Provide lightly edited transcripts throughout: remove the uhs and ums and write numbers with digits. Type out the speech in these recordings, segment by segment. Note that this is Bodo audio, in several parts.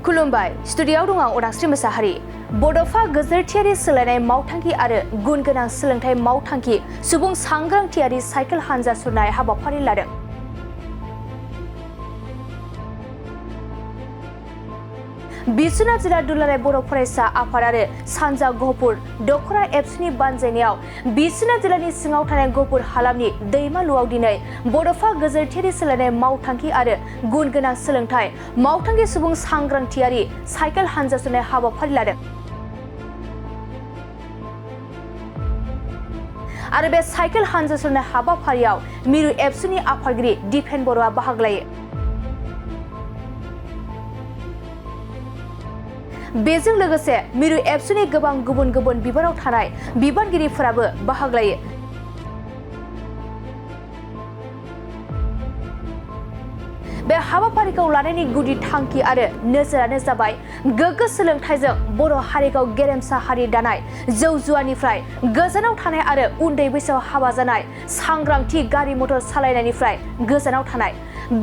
खुलुमबाय स्टुडिय'आव दं आं उदांस्रि मोसाहारि। बड'फा गेजेरथियारि सोलायनाय मावथांखि आरो गुन गोनां सोलोंथाइ मावथांखि सुबुं सांग्रांथियारि साइकेल हानजा सुरनाय हाबाफारि लादों। बिश्वनाथ जिल्ला दुलाराय बर' फरायसा आफाद आरो सानजा गहपुर दखरा एबसुनि बानजायनायाव बिश्वनाथ जिल्लानि सिङाव थानाय गहपुर हालामनि दैमालुआव दिनै बड'फा गेजेरथियारि सोलायनाय मावथांखि आरो गुन गोनां सोलोंथाइ मावथांखि सुबुं सांग्रांथियारि साइकेल हानजा सुरनाय हाबाफारि लादों। आरो बे साइकेल हानजा सुरनाय हाबाफारियाव मिरु एबसुनि आफादगिरि दिपेन बर'आ बाहागो लायो। बेजों लोगोसे मिरु एबसुनि गोबां गुबुन गुबुन बिबानाव थानाय बिबानगिरिफोराबो बाहागो लायो। बे हाबाफारिखौ लानायनि गुदि थांखि आरो नोजोरानो जाबाय गोग्गो सोलोंथाइजों बर' हारिखौ गेरेमसा हारि दानाय, जौ जुवानिफ्राय गोजानाव थानाय आरो उन्दै बैसोआव हाबा जानाय, सांग्रांथि गारि मटर सालायनायनिफ्राय गोजानाव थानाय,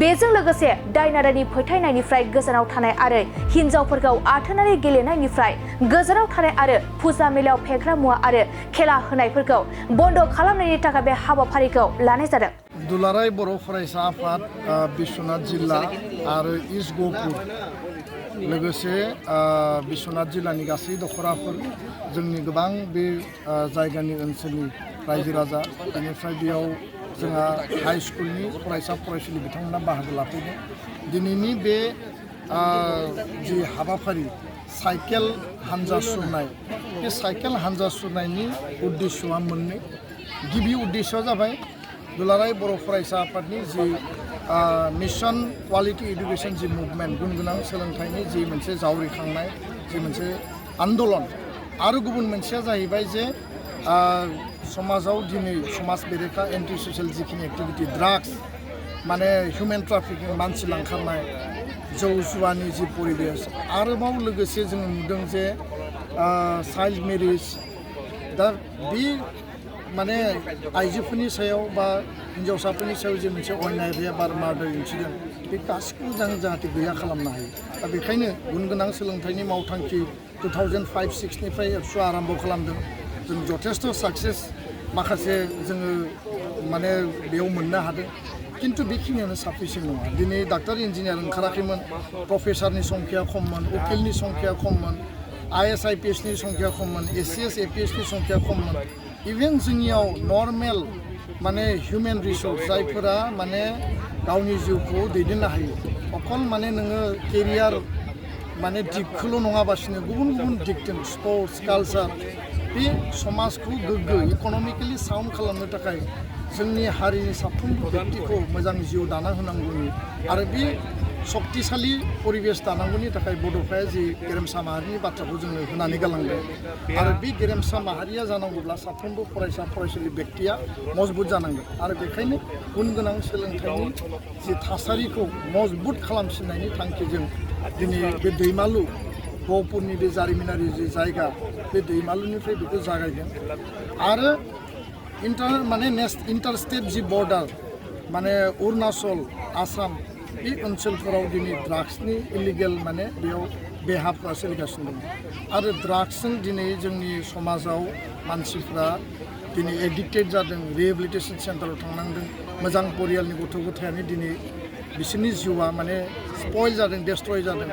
बेजों लोगोसे दायना-दायनि फोथायनायनिफ्राय गोजानाव थानाय आरो हिन्जावफोरखौ आथोनारि गेलेनायनिफ्राय गोजानाव थानाय आरो फुजा मेलायाव फेग्रा मुवा आरो खेला होनायफोरखौ बन्द खालामनायनि थाखाय बे हाबाफारिखौ लानाय जादों। दुलाराय बर' फरायसा आफाद बिश्वनाथ जिल्ला आरो इस्ट गहपुर लोगोसे बिश्वनाथ जिल्लानि गासै दखराफोर जोंनि गोबां बे जायगानि ओनसोलनि रायजो राजा बेनिफ्राय बेयाव जोंहा हाई स्कुलनि फरायसा फरायसुलि बिथांमोना बाहागो लाफैदों। दिनैनि बे जि हाबाफारि साइकेल हानजा सुरनाय, बे साइकेल हानजा सुरनायनि उद्देश्यआ मोननै। गिबि उद्देश्यआ जाबाय दुलाराय बर' फरायसा आफादनि जि मिशन क्वालिटी एडुकेशन जि मुभमेन्ट, गुन गोनां सोलोंथाइनि जि मोनसे जावरिखांनाय जि मोनसे आन्दलन, आरो गुबुन मोनसेया जाहैबाय जे समाजाव दिनै समाज बेरेखा एन्टि ससियेल जिखिनि एक्टिभिटि, ड्राग्स माने हिउमेन ट्राफिकिं, मानसि लांखारनाय, जौ जुवानि जि परिबेस, आरोबाव लोगोसे जों नुदों जे चाइल्ड मेरिज, दा बे माने आइजोफोरनि सायाव बा हिन्जावसाफोरनि सायाव जे मोनसे अयनाय रेप आरो मार्डार इन्सिडेन्ट, बे गासिखौबो जों जाहाथे गैया खालामनो हायो। दा बेखायनो गुन गोनां सोलोंथाइनि मावथांखि 2005-06निफ्राय एबसुआ आरम्भ खालामदों। जों जथेस्थ' साक्सेस माखासे जोङो माने बेयाव मोननो हादों, खिन्थु बेखिनियानो साफिसियेन्ट नङा। दिनै डाक्टार इन्जिनियार ओंखाराखैमोन, प्रफेसारनि संख्या खममोन, उकिलनि संख्या खममोन, IAS IPSनि संख्या खममोन, ACS APSनि संख्या खममोन। इभेन जोंनियाव नर्मेल माने हिउमेन रिसर्स जायफोरा माने गावनि जिउखौ दैदेननो हायो, अकल माने नोङो केरियार माने दिगखौल' नङाबासिनो गुबुन गुबुन दिगजों स्पर्ट्स, कालचार, बे समाजखौ गोग्गो इक'नमिकेलि साउन्ड खालामनो थाखाय जोंनि हारिनि साफ्रोमबो बेक्तिखौ मोजां जिउ दाना होनांगौनि आरो बे सक्तिशालि परिबेस दानांगौनि थाखाय बड'फाया जि गेरेमसा माहारिनि बाथ्राखौ जोंनो होनानै गालांदों। आरो बे गेरेमसा माहारिया जानांगौब्ला साफ्रोमबो फरायसा फरायसुलि बेक्तिया मजबुत जानांगोन। आरो बेखायनो गुन गोनां सोलोंथाइनि जि थासारिखौ मजबुत खालामसिननायनि थांखिजों दिनै बे दैमालु गहपुरनि बे जारिमिनारि जि जायगा, बे दैमालुनिफ्राय बेखौ जागायदों। आरो इन्टार स्टेट जि बर्डार माने अरुणाचल, आसाम, बे ओनसोलफोराव दिनै ड्राग्सनि इलिगेल माने बेयाव बेहाफ्रा सोलिगासिनो दं। आरो ड्राग्सजों दिनै जोंनि समाजाव मानसिफ्रा दिनै एडिक्टेड जादों, रिहेबिलिटेसन सेन्टाराव थांनांदों, मोजां परियालनि गथ' गथायानो दिनै बिसोरनि जिउआ माने स्पइल जादों, डेस्ट्रय जादों।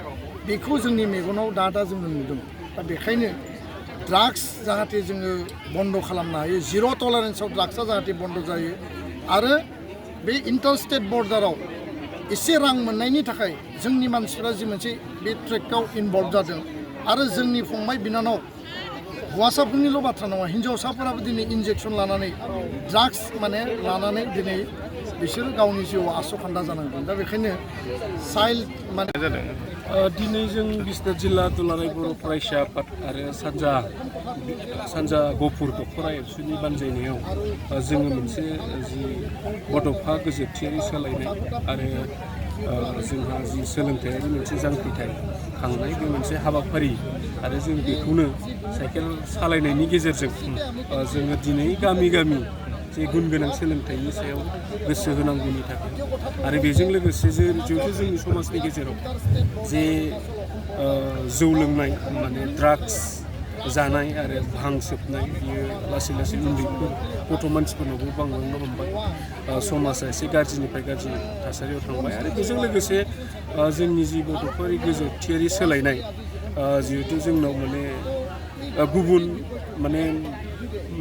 बेखौ जोंनि मेगनाव दा जोङो नुदों। दा बेखायनो ड्राग्स जाहाथे जोङो बन्द खालामनो हायो, जिर' टलारेन्सआव ड्राग्सआ जाहाथे बन्द जायो। आरो बे इन्टार स्टेट बर्डाराव एसे रां मोननायनि थाखाय जोंनि मानसिफ्रा जि मोनसे बे ट्रेकआव इनभल्भ जादों। आरो जोंनि फंबाय बिनानाव हौवासाफोरनिल' बाथ्रा नङा, हिन्जावसाफोराबो दिनै इन्जेक्सन लानानै ड्राग्स माने लानानै दिनै बिसोरो गावनि जिउआव आस'खान्दा जानांदों। दा बेखायनो चाइल्ड माने दिनै जों बिश्वनाथ जिल्ला दुलाराय बर' फरायसा आफाद आरो सानजा गहपुर दखरा एबसुनि बानजायनायाव जोङो मोनसे जि बड'फा गेजेरथियारि सोलायनाय आरो जोंहा जि सोलोंथायारि मोनसे जांख्रिथाय खांनाय, बे मोनसे हाबाफारि आरो जों बेखौनो साइकेल सालायनायनि गेजेरजों जोङो दिनै गामि गामि जे गुन गोनां सोलोंथाइनि सायाव गोसो होनांगौनि थाखाय आरो बेजों लोगोसे जिहेथु जोंनि समाजनि गेजेराव जे जौ लोंनाय माने ड्राग्स जानाय आरो भां सोबनाय बियो लासै लासै उन्दैफोर गथ' मानसिफोरनावबो बांलांनो हमबाय समाजा एसे गाज्रिनिफ्राय गाज्रि थासारियाव थांबाय आरो बेजों लोगोसे जोंनि जि गथ'फोरनि गोजौथियारि सोलायनाय जिहेथु जोंनाव माने गुबुन माने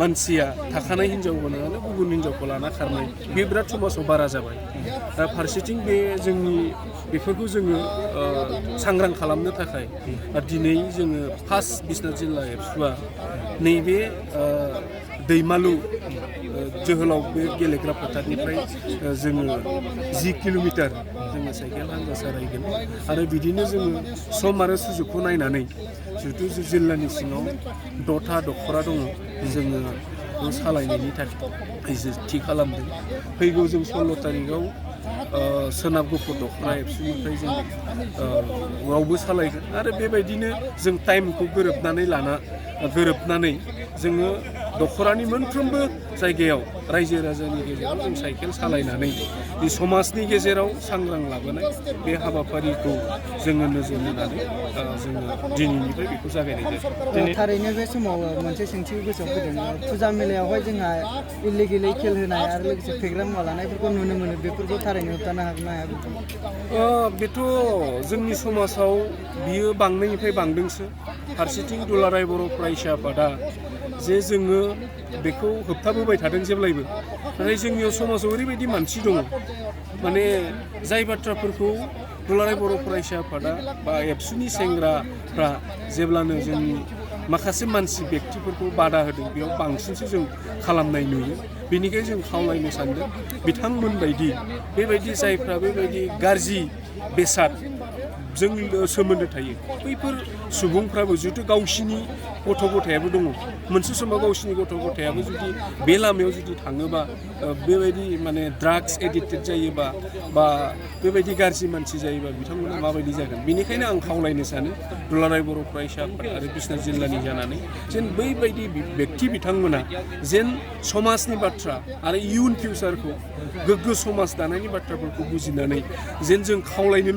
मानसिया थाखानाय हिन्जावबो नङानो गुबुन हिन्जावखौ लाना खारनाय बे बिराद समाजाव बारा जाबाय दा फारसेथिं बे जोंनि बेफोरखौ जोङो सांग्रां खालामनो थाखाय दिनै जोङो फार्स्ट बिश्वनाथ जिल्ला एबसुआ नैबे दैमालु जोहोलाव बे गेलेग्रा फोथारनिफ्राय जोङो 10 किल'मिटार जोङो साइकेल हान्जा सालायगोन आरो बिदिनो जोङो सम आरो सुजुगखौ नायनानै जिहेथु जिल्लानि सिङाव 6था दख'रा दङ जोङो सालायनायनि थाखाय थि खालामदों फैगौ जों 16 तारिखआव सोनाब गुफुर दख'रा एबसुनिफ्राय जों रावबो सालायगोन आरो बेबायदिनो जों टाइमखौ गोरोबनानै जोङो दख'रानि मोनफ्रोमबो जायगायाव रायजो राजानि गेजेराव जों साइकेल सालायनानै बे समाजनि गेजेराव सांग्रां लाबोनाय बे हाबाफारिखौ जोङो नोजोर होनानै जोङो दिनैनिफ्राय बेखौ जागायनाय जादों। थारैनो बे समाव मोनसे सोंथि गोसोआव फैदों फुजा मेलायावहाय जोंहा इलिगेलै खेल होनाय आरो लोगोसे फेग्रा मुवा लानायफोरखौ नुनो मोनो बेफोरखौ थारैनो होबथानो हागोन ना हाया? बेथ' जोंनि समाजाव बियो बांनायनिफ्राय बांदोंसो फारसेथिं दुलाराय बर' फरायसा आफादा जे जोङो बेखौ होबथाबोबाय थादों जेब्लायबो नाथाय जोंनियाव समाजाव ओरैबायदि मानसि दङ माने जाय बाथ्राफोरखौ दुलाराय बर' फरायसा आफादा बा एबसुनि सेंग्राफ्रा जेब्लानो जोंनि माखासे मानसि व्यक्तिफोरखौ बादा होदों बेयाव बांसिनसो जों खालामनाय नुयो बेनिखायनो जों खावलायनो सानदों बिथांमोन बायदि बेबायदि जायफ्रा बेबायदि गाज्रि बेसाद जों सोमोन्दो थायो बैफोर सुबुंफ्राबो जिहेथु गावसिनि गथ' गथायाबो दङ मोनसे समाव गावसिनि गथ' गथायाबो जुदि बे लामायाव जुदि थाङोबा बेबायदि माने ड्राग्स एडिक्टेड जायोबा बा बेबायदि गाज्रि मानसि जायोबा बिथांमोना माबायदि जागोन बेनिखायनो आं खावलायनो सानो दुलाराय बर' फरायसा आफाद आरो बिश्वनाथ जिल्लानि जानानै जेन बैबायदि व्यक्ति बिथांमोना जेन समाजनि बाथ्रा आरो इयुन फिउचारखौ गोग्गो समाज दानायनि बाथ्राफोरखौ बुजिनानै जेन जों खावलायनो